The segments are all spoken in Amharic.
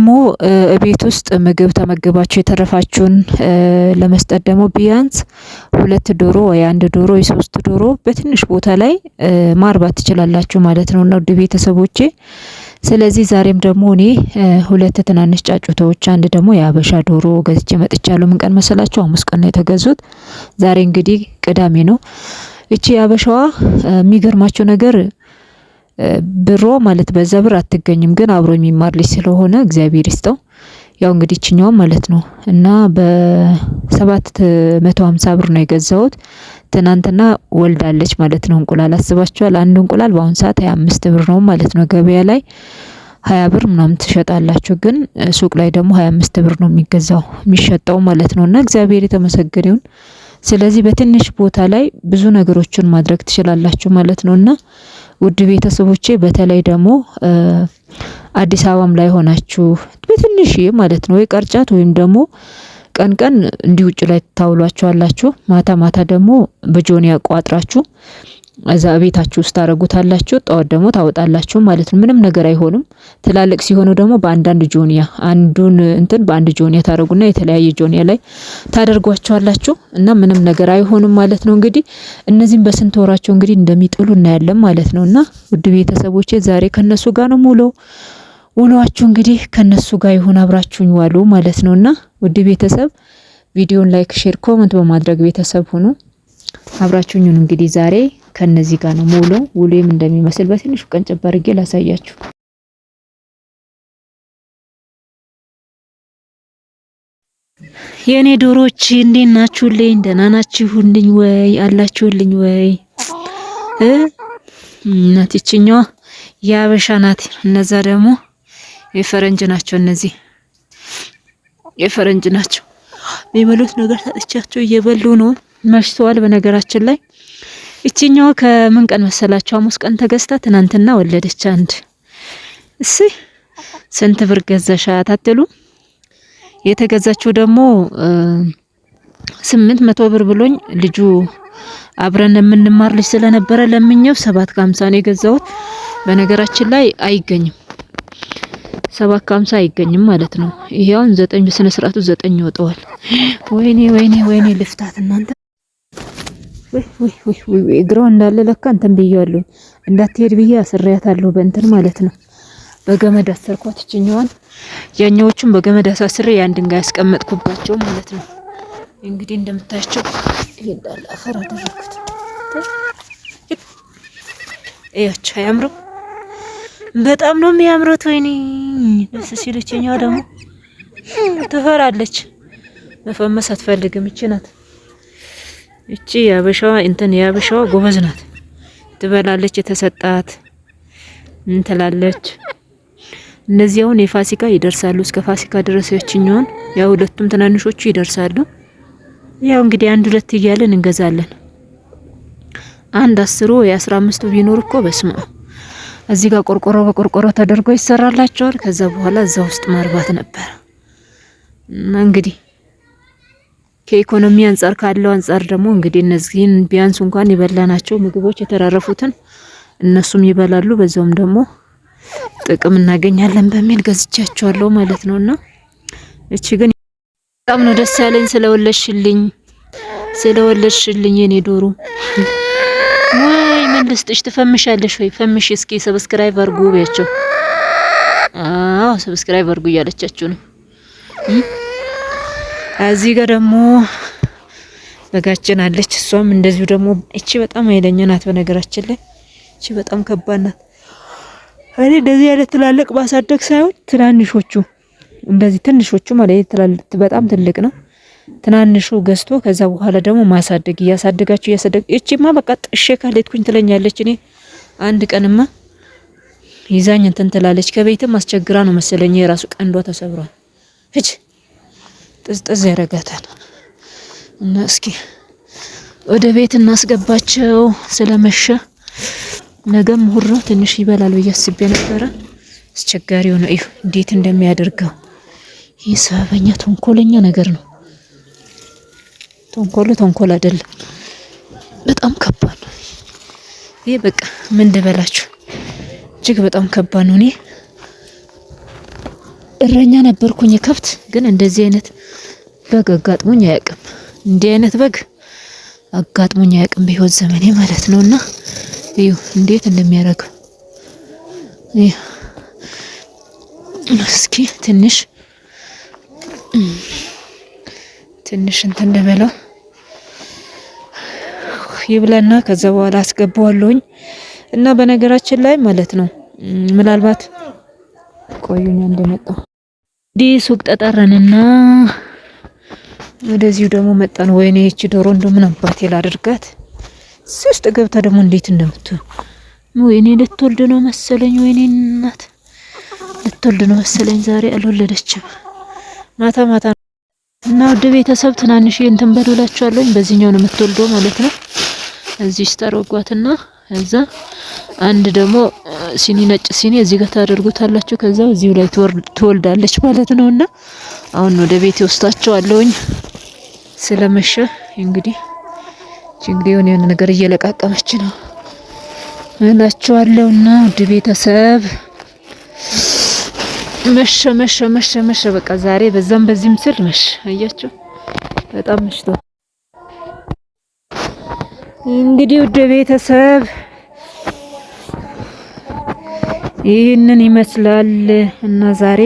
ደግሞ ቤት ውስጥ ምግብ ተመግባችሁ የተረፋችሁን ለመስጠት ደግሞ ቢያንስ ሁለት ዶሮ ወይ አንድ ዶሮ ወይ ሶስት ዶሮ በትንሽ ቦታ ላይ ማርባት ትችላላችሁ ማለት ነው። እና ውድ ቤተሰቦቼ ስለዚህ ዛሬም ደግሞ እኔ ሁለት ትናንሽ ጫጩቶች አንድ ደግሞ የሀበሻ ዶሮ ገዝቼ መጥቻለሁ። ምን ቀን መሰላችሁ? ሐሙስ ቀን ነው የተገዙት። ዛሬ እንግዲህ ቅዳሜ ነው። እቺ የሀበሻዋ የሚገርማቸው ነገር ብሮ ማለት በዛ ብር አትገኝም፣ ግን አብሮ የሚማር ልጅ ስለሆነ እግዚአብሔር ይስጠው። ያው እንግዲህ ይችኛዋ ማለት ነው እና በ750 ብር ነው የገዛሁት። ትናንትና ወልዳለች ማለት ነው። እንቁላል አስባችኋል? አንድ እንቁላል በአሁን ሰዓት 25 ብር ነው ማለት ነው። ገበያ ላይ 20 ብር ምናምን ትሸጣላችሁ፣ ግን ሱቅ ላይ ደግሞ 25 ብር ነው የሚገዛው የሚሸጠው ማለት ነው። እና እግዚአብሔር የተመሰገነ ይሁን። ስለዚህ በትንሽ ቦታ ላይ ብዙ ነገሮችን ማድረግ ትችላላችሁ ማለት ነው። እና ውድ ቤተሰቦቼ በተለይ ደግሞ አዲስ አበባም ላይ ሆናችሁ በትንሽ ማለት ነው ወይ ቅርጫት ወይም ደግሞ ቀን ቀን እንዲህ ውጭ ላይ ታውሏቸዋላችሁ። ማታ ማታ ደግሞ በጆንያ ቋጥራችሁ እዛ ቤታችሁ ውስጥ ታረጉታላችሁ። ጠዋት ደግሞ ታወጣላችሁ ማለት ነው። ምንም ነገር አይሆንም። ትላልቅ ሲሆኑ ደግሞ በአንዳንድ ጆንያ አንዱን እንትን በአንድ ጆንያ ታረጉና የተለያየ ጆንያ ላይ ታደርጓቸዋላችሁ እና ምንም ነገር አይሆንም ማለት ነው። እንግዲህ እነዚህም በስንት ወራቸው እንግዲህ እንደሚጥሉ እናያለን ማለት ነው። እና ውድ ቤተሰቦቼ ዛሬ ከነሱ ጋር ነው ሙሉ ውሏችሁ እንግዲህ ከነሱ ጋር ይሁን፣ አብራችሁኝ ዋሉ ማለት ነውና ውድ ቤተሰብ ቪዲዮን like፣ share፣ comment በማድረግ ቤተሰብ ሁኑ። አብራችሁኝ እንግዲህ ዛሬ ከነዚህ ጋር ነው ሙሉ ውሎዬም እንደሚመስል በትንሹ ቀንጨብ አድርጌ ላሳያችሁ። የእኔ ዶሮች እንዴት ናችሁልኝ? ደህና ናችሁልኝ ወይ? አላችሁልኝ ወይ? እናት ይችኛዋ የአበሻ ናት። እነዛ ደግሞ የፈረንጅ ናቸው። እነዚህ የፈረንጅ ናቸው። የሚበሉት ነገር ሰጥቻቸው እየበሉ ነው። መሽተዋል። በነገራችን ላይ ይችኛዋ ከምን ቀን መሰላችሁ? ሐሙስ ቀን ተገዝታ ትናንትና ወለደች አንድ። እሺ ስንት ብር ገዛሻት አትሉ? የተገዛችው ደግሞ 800 ብር ብሎኝ ልጁ አብረን የምንማር ልጅ ስለነበረ ለምኘው 750 ነው የገዛሁት። በነገራችን ላይ አይገኝም፣ 750 አይገኝም ማለት ነው። ይሄ አሁን 9 በስነ ስርዓቱ 9 ይወጣዋል። ወይኔ ወይኔ ወይኔ ልፍታት እናንተ። ወይ ወይ ወይ ወይ እግሯ እንዳለ ለካ እንትን ብያለሁ፣ እንዳትሄድ ብዬ አስሬያታለሁ በእንትን ማለት ነው። በገመድ አሰርኳት ይችኛዋን፣ ያኛዎቹን በገመድ አሳስሬ ያን ድንጋይ ያስቀመጥኩባቸው ማለት ነው። እንግዲህ እንደምታያቸው ይሄ እንዳለ አፈር አደረኩት። እያቸው አያምሩም? በጣም ነው የሚያምሩት። ወይኔ ደስ ሲል። ይችኛዋ ደግሞ ትፈራለች፣ መፈመስ አትፈልግም። እቺ ናት እቺ የአበሻዋ እንትን የአበሻዋ ጎበዝ ናት። ትበላለች፣ የተሰጣት እንትላለች። እነዚህ አሁን የፋሲካ ይደርሳሉ። እስከ ፋሲካ ድረስ ያችኛውን ያው ሁለቱም ትናንሾቹ ይደርሳሉ። ያው እንግዲህ አንድ ሁለት እያለን እንገዛለን። አንድ 10 ወይ 15ቱ ቢኖር እኮ በስመ አብ እዚህ ጋር ቆርቆሮ በቆርቆሮ ተደርጎ ይሰራላቸዋል። ከዛ በኋላ እዛ ውስጥ ማርባት ነበር እና እንግዲህ ከኢኮኖሚ አንጻር ካለው አንጻር ደግሞ እንግዲህ እነዚህን ቢያንስ እንኳን የበላናቸው ምግቦች የተራረፉትን እነሱም ይበላሉ፣ በዛውም ደግሞ ጥቅም እናገኛለን በሚል ገዝቻቸዋለሁ ማለት ነውና እቺ ግን በጣም ነው ደስ ያለኝ ስለወለድሽልኝ ስለወለድሽልኝ የኔ ዶሮ። ወይ ምን ልስጥሽ? ትፈምሻለሽ ወይ? ፈምሽ እስኪ። subscribe አድርጉ በያቸው። አዎ subscribe አድርጉ እያለቻችሁ ነው። እዚህ ጋር ደግሞ በጋችን አለች። እሷም እንደዚሁ ደግሞ እቺ በጣም ኃይለኛ ናት። በነገራችን ላይ እቺ በጣም ከባድ ናት። እኔ እንደዚህ አይነት ትላልቅ ማሳደግ ሳይሆን ትናንሾቹ እንደዚህ ትንሾቹ ማለት በጣም ትልቅ ነው። ትናንሹ ገዝቶ ከዛ በኋላ ደግሞ ማሳደግ እያሳደጋችሁ እያሳደግ እቺማ በቃ ጥሼ ካልሄድኩኝ ትለኛለች። እኔ አንድ ቀንማ ይዛኝ እንትን ትላለች። ከቤትም አስቸግራ ነው መሰለኝ የራሱ ቀንዷ ተሰብሯል። እች ጥዝጥዝ ያረጋታል። እና እስኪ ወደ ቤት እናስገባቸው ስለመሸ ነገም እሑድ ነው። ትንሽ ይበላል ብዬ አስቤ ነበረ። አስቸጋሪው ነው። እዩ እንዴት እንደሚያደርገው ይህ ሰበበኛ ተንኮለኛ ነገር ነው። ተንኮሉ ተንኮል አይደለም፣ በጣም ከባድ ነው። ይሄ በቃ ምን ልበላችሁ፣ እጅግ በጣም ከባድ ነው። እኔ እረኛ ነበርኩኝ ከብት፣ ግን እንደዚህ አይነት በግ አጋጥሞኝ አያውቅም። እንዲህ አይነት በግ አጋጥሞኝ አያውቅም በህይወት ዘመኔ ማለት ነውና እዩ እንዴት እንደሚያደርገው። እስኪ ትንሽ ትንሽ እንትን ልበለው ይብላና ከዛ በኋላ አስገባዋለሁኝ። እና በነገራችን ላይ ማለት ነው ምናልባት ቆዩኛ እንደመጣው እንዲህ ሱቅ ተጠረንና ወደዚሁ ደግሞ መጣን። ወይኔ ይቺ ዶሮ እንደው ምን አባቴ ላድርጋት? እዚህ ውስጥ ገብታ ደግሞ እንዴት እንደምትሆን ወይኔ፣ ልትወልድ ነው መሰለኝ። ወይኔ እናት ልትወልድ ነው መሰለኝ። ዛሬ አልወለደችም። ማታ ማታ እና ውድ ቤተሰብ ትናንሽ እንትን በሉላችኋለሁኝ። በዚህኛው ነው የምትወልደው ማለት ነው። እዚህ ስታረጓትና እዛ አንድ ደግሞ ሲኒ ነጭ ሲኒ እዚህ ጋር ታደርጉታላችሁ። ከዛ እዚሁ ላይ ትወልዳለች ማለት ነውና አሁን ወደ ቤት ይወስዳቸዋለሁኝ። ስለመሸ እንግዲህ እንግዲህ የሆነ የሆነ ነገር እየለቃቀመች ነው እላችኋለሁና ውድ ቤተሰብ መሸ መሸ መሸ መሸ። በቃ ዛሬ በዛም በዚህም ስል መሸ። አያችሁ በጣም መሽቶ እንግዲህ ውድ ቤተሰብ ይህንን ይመስላል እና ዛሬ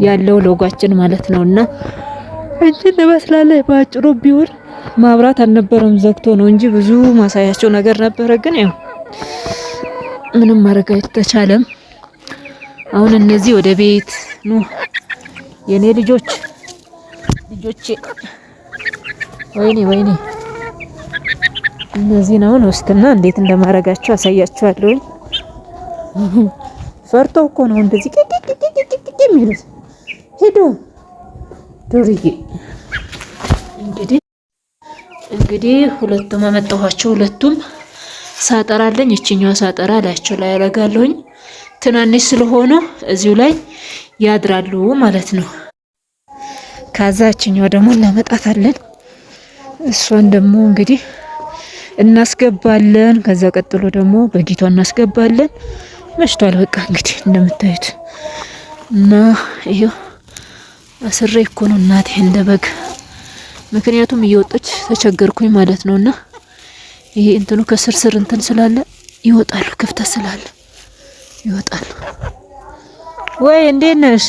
ያለው ሎጓችን ማለት ነውና እንትን ትመስላለች። በአጭሩ ቢሆን ማብራት አልነበረም ዘግቶ ነው እንጂ ብዙ ማሳያቸው ነገር ነበረ። ግን ያው ምንም ማድረግ አይተቻለም። አሁን እነዚህ ወደ ቤት ኑ የኔ ልጆች ልጆቼ፣ ወይኔ ወይኔ፣ እነዚህን አሁን ወስትና እንዴት እንደማረጋቸው አሳያችኋለሁ። ፈርቶ እኮ ነው እንደዚህ ቂቂቂቂቂ የሚሉት። ሂዱ ዱርዬ። እንግዲህ ሁለቱም አመጣኋቸው። ሁለቱም ሳጠራለኝ። እችኛዋ ሳጠራ ላያቸው ላይ ያደርጋለሁኝ። ትናንሽ ስለሆኑ እዚሁ ላይ ያድራሉ ማለት ነው። ከዛ እችኛዋ ደግሞ እናመጣታለን። እሷን ደግሞ እንግዲህ እናስገባለን። ከዛ ቀጥሎ ደግሞ በጊቷ እናስገባለን። መሽቷል። በቃ እንግዲህ እንደምታዩት እና ይሄው አስሬ እኮ ነው እናቴ እንደ በግ፣ ምክንያቱም እየወጣች ተቸገርኩኝ ማለት ነውና ይሄ እንትኑ ከስር ስር እንትን ስላለ ይወጣሉ፣ ክፍተት ስላለ ይወጣሉ። ወይ እንዴት ነሽ?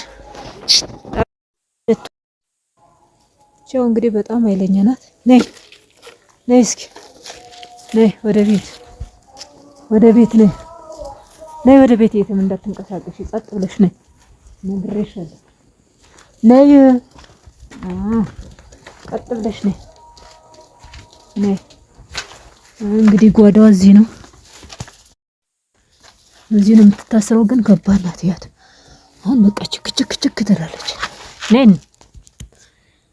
ቸው እንግዲህ በጣም ኃይለኛ ናት። ነይ ነይ፣ እስኪ ነይ፣ ወደ ቤት ወደ ቤት ነይ ነይ፣ ወደ ቤት የትም እንዳትንቀሳቀሽ፣ ጸጥ ብለሽ ነይ፣ ነግሬሻለሁ። ነይ ቀጥ ብለሽ ነይ ነይ። እንግዲህ ጓዳዋ እዚህ ነው፣ እዚህ ነው የምትታስረው። ግን ከባድ ናት። ያት አሁን በቃ ችክ ችክ ችክ ትላለች። ነይ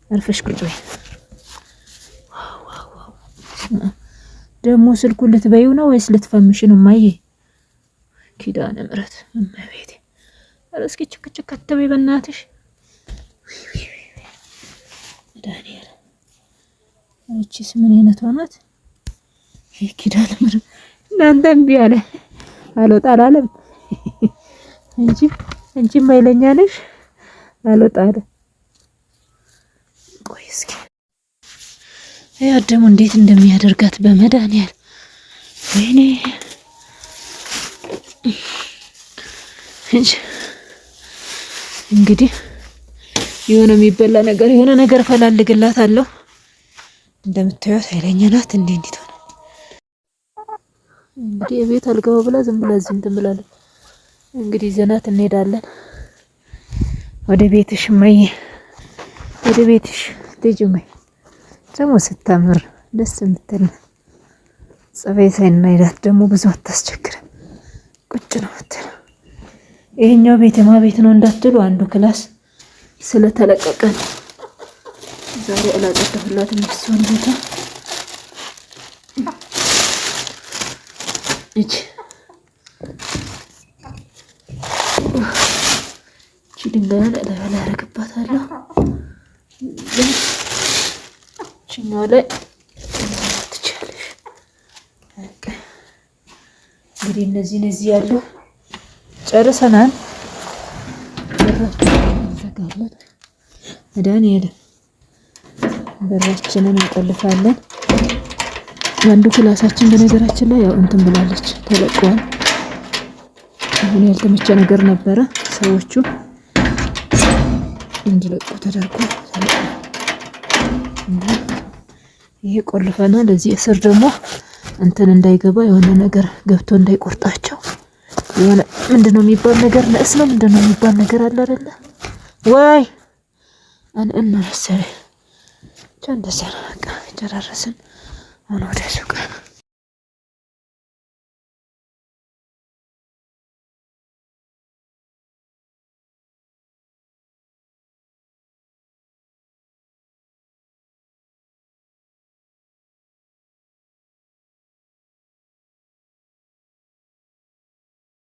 አርፈሽ ቁጭ በይ። ደግሞ ስልኩን ልትበይው ነው ወይስ ልትፈምሽ ነው? እማዬ ኪዳነ ምሕረት እመቤቴ፣ ኧረ እስኪ ችክ ችክ አትበይ በእናትሽ። ዳንኤል እቺስ ምን አይነቷ ናት? ይሄ ኪዳነ ምሕረት እናንተ እምቢ አለ አልወጣ አላለም እንጂ እንጂም ኃይለኛ ነሽ። አልወጣ አለ። ቆይ እስኪ ያ ደግሞ እንዴት እንደሚያደርጋት በመድኃኒዓለም ወይኔ እንጂ እንግዲህ የሆነ የሚበላ ነገር የሆነ ነገር ፈላልግላታለሁ። እንደምታዩት ኃይለኛ ናት። እንዴ እንዴት ሆነ እንግዲህ የቤት አልገባ ብላ ዝም ብላ እዚህ እንትን ብላለች። እንግዲህ ዘናት እንሄዳለን ወደ ቤትሽ እማዬ፣ ወደ ቤትሽ ልጅ እማዬ። ደግሞ ስታምር ደስ የምትል ጸባይ ሳይናይዳት ደግሞ ብዙ አታስቸግርም። ቁጭ ነው የምትለው። ይሄኛው ቤት የማ ቤት ነው እንዳትሉ አንዱ class ስለተለቀቀ ነው። ዛሬ አላጸዳሁላትም እሷን ቦታ እቺ እቺ ድንጋዩን እላዩ ላይ አደርግባታለሁ። እቺኛው ላይ ትችያለሽ። እንግዲህ እነዚህ እነዚህ ያሉ ጨርሰናል። በራችንን እንዘጋለን። መድኃኒዓለም በራችንን እንቆልፋለን። አንዱ ክላሳችን በነገራችን ላይ ያው እንትን ብላለች፣ ተለቋል። አሁን ያልተመቸ ነገር ነበረ፣ ሰዎቹ እንዲለቁ ተደርጎ ተለቋል። እና ይሄ ቆልፈናል። እዚህ እስር ደግሞ እንትን እንዳይገባ፣ የሆነ ነገር ገብቶ እንዳይቆርጣቸው፣ የሆነ ምንድነው የሚባል ነገር፣ ነእስ ነው ምንድነው የሚባል ነገር አለ አይደለ ወይ? እና መሰለኝ ብቻ እንደዛ ነው። በቃ ጨራረስን። አሁን ወደ ሱቅ።